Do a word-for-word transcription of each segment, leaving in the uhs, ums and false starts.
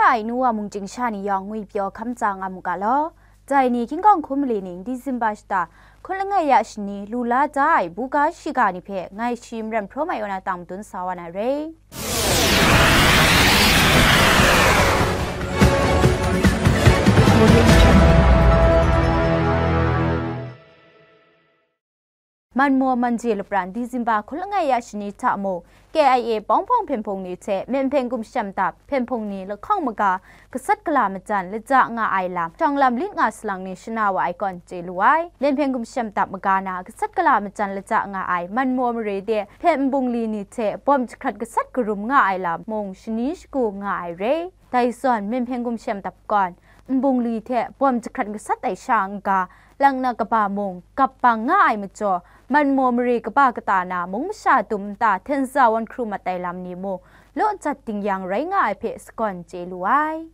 Ai nu wa mung chying sha ni yawng ngwi pyaw hkam tsa nga mu ga law. Dai ni hkying hkawng hkum mali ning Disemba shata hkun langai ya shani lu la da ai buga shiga ni hpe ngai shi Maren Hpraw Mai Yaw na tang madun sa wa na re. Manmaw Manje lapran Disemba hkun langai ya shani hta mung, K I A Pawng Hpawng hpyen hpung ni hte Myen Hpyen Gumshem Dap hpyen hpung ni lahkawng maga gasat gala majan lata nga ai lam, shawng lam lit nga salang ni shana wa ai kawn chye lu ai. Myen Hpyen Gumshem Dap maga na gasat gala majan lata nga ai Manmaw mare de hpyen nbungli ni hte bawm jahkrat gasat karum nga ai lam mung shani shagu nga ai re. Dai zawn Myen Hpyen Gumshem Dap kawn nbungli hte bawm jahkrat gasat ai sha n-ga, lang na kaba mung gap bang nga ai majaw, Manmaw mare kaba kata na mung masha dum nta hten za wan hkru mat ai lam ni mung, law jat ding yang rai nga ai hpe sagawn chye lu ai.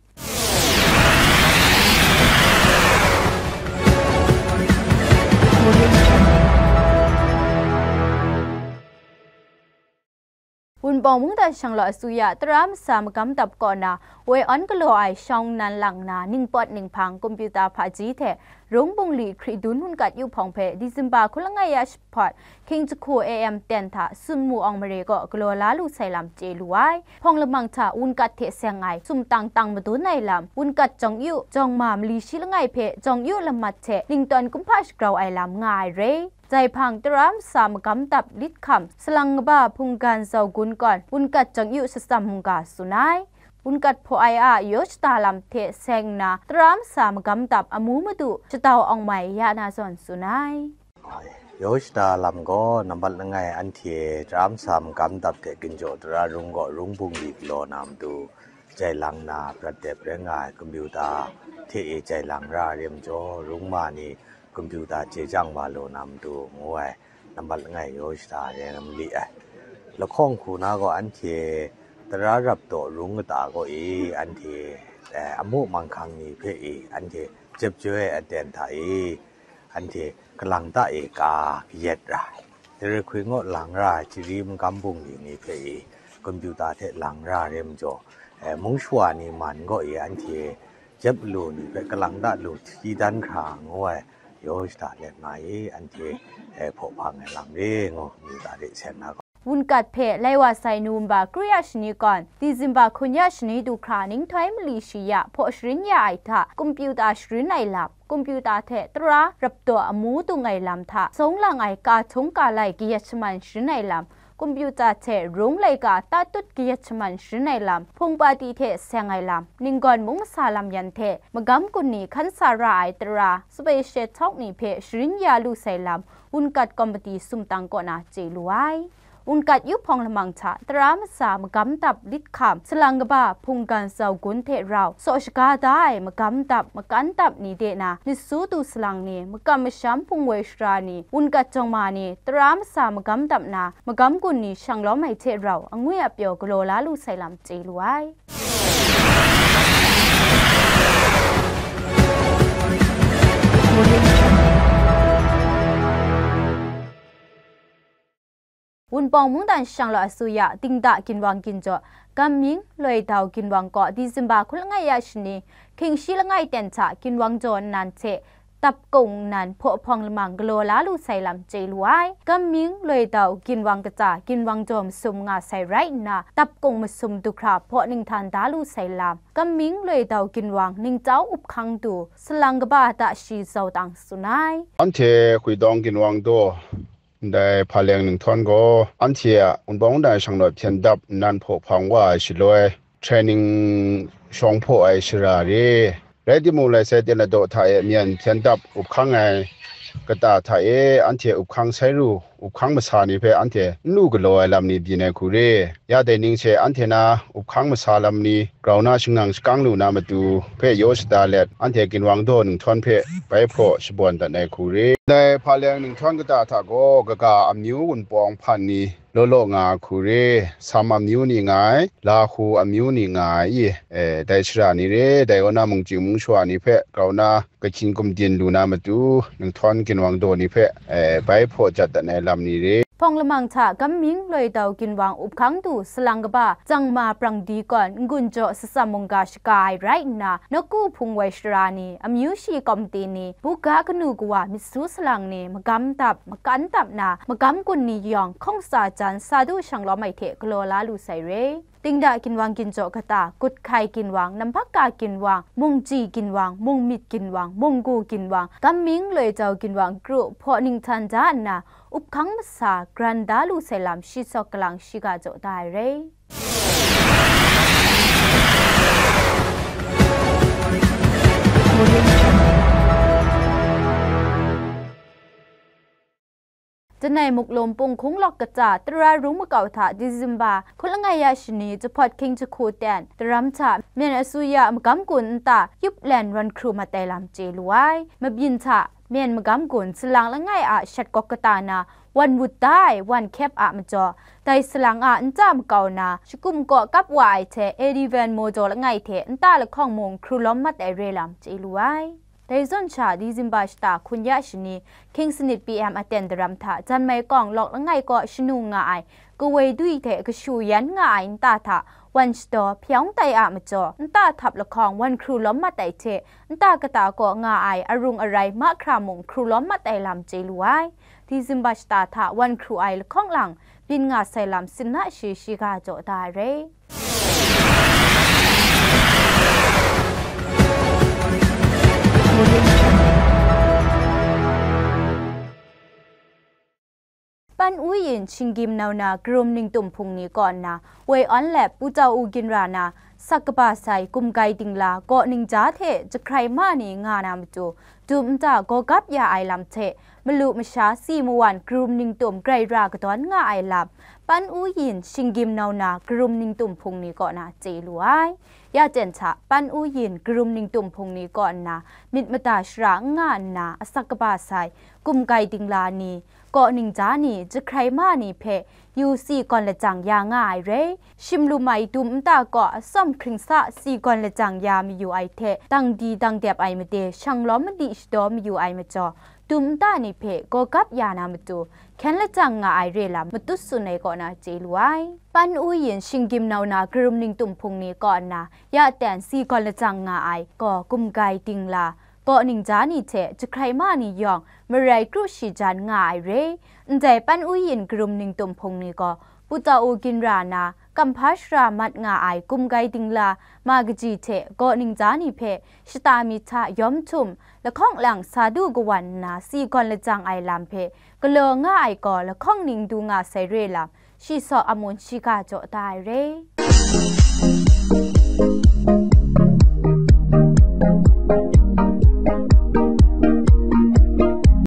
Wunpawng mungdan shanglawt asuya tara masa magam dap kaw na woi awn galaw ai shawng nnan lang na ningpawt ninghpang kompyuta hpaji hte rung bungli hkri dun wunkat yu hpawng hpe Disemba hkun langai ya shahpawt hkying jahku A M ten hta Summu Awng mare kaw galaw la lu sai lam chye lu ai. Hpawng lamang hta wunkat hte seng ai sumtang tang madun ai lam, wunkat jawng yu, jawng ma mali shi langai hpe jawng yu lamat hte ningtawn kumhpa shagrau ai lam nga ai re. Dai hpang tara masa magam dap lit hkam, salang kaba hpunggan zau gun kawn, wunkat jawng yu shatsam mungga tsun ai. Wunkat hpaw ai a yaw shada lam hte seng nna, tara masa magam dap amu madu shatau awng mai ya na zawn tsun ai. Yaw shada lam gaw nambat langai anhte tara masa magam dap hte ginjaw tara rung gaw rung bungli galaw na matu, jai lang na prat dep rai nga ai kompyuta hte e jai lang ra ai re majaw, rung ma ni kompyuta chye chyang wa lu na matu ngu ai nambat langai yaw shada re mali ai. Lahkawng hku na gaw anhte tara rap daw rung kata kaw e anhte, eh, amu manghkang ni hpe e anhte jep joi ai aten hta e anhte kalang ta e ka kayat ra ai. Dare hkwi ngaw lang ra ai Jiri magam bungli ni hpe e kompyuta hte lang ra ai re majaw, eh, mung shawa ni man gaw e anhte jep lu ni hpe kalang ta lu hti dan hkra ngu ai yaw shada let nga e, anhte, eh, hpaw hpang ai lam re ngu, kompyuta hte seng na gaw. Wunkat hpe lai wa sai November kru ya shani kawn, Disemba hkun ya shani du hkra ninghtoi mali shi ya hpaw sharin ya ai hta, kompyuta sharin ai lam, kompyuta hte tara rap daw amu dung ai lam hta, sawng lang ai ka htung ka lai kayat shaman sharin ai lam, kompyuta hte rung laika tatut kayat shaman sharin ai lam, hpung pati hte seng ai lam, ninggawn mung masa lam yan hte, magam gun ni hkan sa ra ai tara, sape she htawk ni hpe sharin ya lu sai lam, wunkat komiti sumtang kaw na chye lu ai. Wunkat yu hpawng lamang hta tara masa magam dap lit hkam, salang kaba hpunggan zau gun hte rau, saw shaga da ai magam dap, makan dap ni de na, myit su du salang ni, makam masham hpung woi shara ni, wunkat jawng ma ni, tara masa magam dap na, magam gun ni shang lawm ai hte rau, angwi a pyaw galaw la lu sai lam chye lu ai. Wunpawng mungdan shang law asuya, Dingda ginwang ginjaw, Gammying Loidau ginwang kaw Disemba hkun langai ya shani, hkying shi langai ten hta ginwang jaw nnan hte, tapkung nnan hpaw hpawng lamang galaw la lu sai lam chye lu ai. Gammying Loidau ginwang kata ginwang jaw masum nga sai rai nna, tapkung masum du hkra hpaw ninghtan da lu sai lam, Gammying Loidau ginwang ningtau up hkang du, salang kaba da shi zau tang tsun ai. Anhte Huidawng ginwang daw, ndai Hpa Leng Ninghthawn gaw, anhte a Wunpawng mungdan shang law hpyen dap nnan hpaw hpawng wa ai shaloi, training shawng hpaw ai shara re. Rai timung, lai sai ten ladaw hta e myen hpyen dap up hkang ai kata hta e anhte up hkang sai ru, up hkang masa ni hpe anhte n lu galaw ai lam ni byin ai hku re. Ya dai ning she anhte na up hkang masa lam ni grau na shangang shakang lu na matu hpe yaw shada let, anhte ginwang daw Ninghthawn hpe bai hpaw shabawn dat ai hku re. Ndai Hpa Leng Ninghthawn kata hta gaw kaga amyu wunpawng hpan ni law law nga ai hku re, Sam amyu ni nga ai, Lahu amyu ni nga ai, e, dai shara ni re, dai kaw na mungchying mungshawa ni hpe grau na kahkyin gumdin lu na matu, Ninghthawn ginwang daw ni hpe, e, bai hpaw jat dat ai lam ni re. Hpawng lamang hta Gamming Loi Dau Ginwang up hkang du salang kaba Tsangma Prang Di kawn n-gun jaw satsam mungga shaga ai rai nna, nawku hpung woi sara ni, amyu shi kawmte ni, buga kanu kawa myit su salang ni, magam dap, makan dap na, magam gun ni yawng hkawng tsa jan sa du shang lawm ai hte galaw la lu sai re. Dingda ginwang ginjaw kata, Guthkai ginwang, Namhpaka ginwang, Mungji ginwang, Mungmyit ginwang, Munggu ginwang, Gamming Loi Dau Ginwang kru hpaw ninghtan da nna, up hkang masa garan da lu sai lam shi sawk galang shiga jaw da ai re. Danai Muklum Punghkung lawk kata tara rung makau hta Disemba hkut langai ya shani jahpawt hkying jahku ten daram hta Myen asuya magam gun nta yup len wan hkru mat ai lam chye lu ai. Mabyin hta Myen magam gun salang langai a shat gawk kata na wan wut da ai wan hkyep a majaw, dai salang a nta makau na shakum kaw kap wa ai hte A D Van maw jaw langai hte nta lahkawng mung hkru lawm mat ai re lam chye lu ai. Dai zawn sha, Disemba shata hkun ya shani, hkying sanit P M aten daram hta, Janmai Kawng lawk langai kaw shanu nga ai, kawoi dui hte kashu yan nga ai nta hta, wan shadaw, hpyawng tai a majaw, nta htap lahkawng wan hkru lawm mat ai hte, nta kata kaw nga ai arung arai mahkra mung hkru lawm mat ai lam chye lu ai. Disemba shata hta wan hkru ai lahkawng lang, byin nga sai lam sinna shi shiga jaw da ai re. Pan Uyin Shinggyim Nauna Karum Ningtum Hpung ni kaw nna, Woi Awn Lep, Pu Tau U Ginra na, Sak Kaba Sai, Kumgai Dingla, Kaw Ningja hte Jahkrai Ma ni nga na matu, dum nta gawgap ya ai lam hte, malu masha si mawan karum ningtum grai ra kadawn nga ai lam, Pan Uyin Shinggyim Nauna Karum Ningtum Hpung ni kaw na chye lu ai. Ya ten hta, Pan Uyin Karum Ningtum Hpung ni kaw nna myit mada shara n nga nna, Asak Kaba Sai, Kumgai Dingla ni, Kaw Ningja ni, Jahkrai Ma ni hpe yu si gawn lajang ya nga ai re. Shim lu mai dum nta kaw atsawm hkring sa si gawn lajang ya mayu ai hte, dang di dang dep ai made shang lawm madi shadaw mayu ai majaw, dum nta ni hpe gawgap ya na matu, hkyen lajang nga ai re lam matut tsun ai kaw na chye lu ai. Pan Uyin Shinggyim Nauna Karum Ningtum Hpung ni kaw nna, ya ten si gawn lajang nga ai gaw Kumgai Dingla, Kaw Ningja ni hte Jahkrai Ma ni yawng marai kru shi jan nga ai re. Ndai Pan Uyin Karum Ningtum Hpung ni gaw, Pu Tau U Ginra na, Kamhpa Shara mat nga ai Kumgai Dingla, Ma Kaji hte Kaw Ningja ni hpe shata myit hta yawm htum, lahkawng lang sa du kawan nna si gawn lajang ai lam hpe galaw nga ai gaw, lahkawng ning du nga sai re lam, shi saw amun shiga jaw da ai re.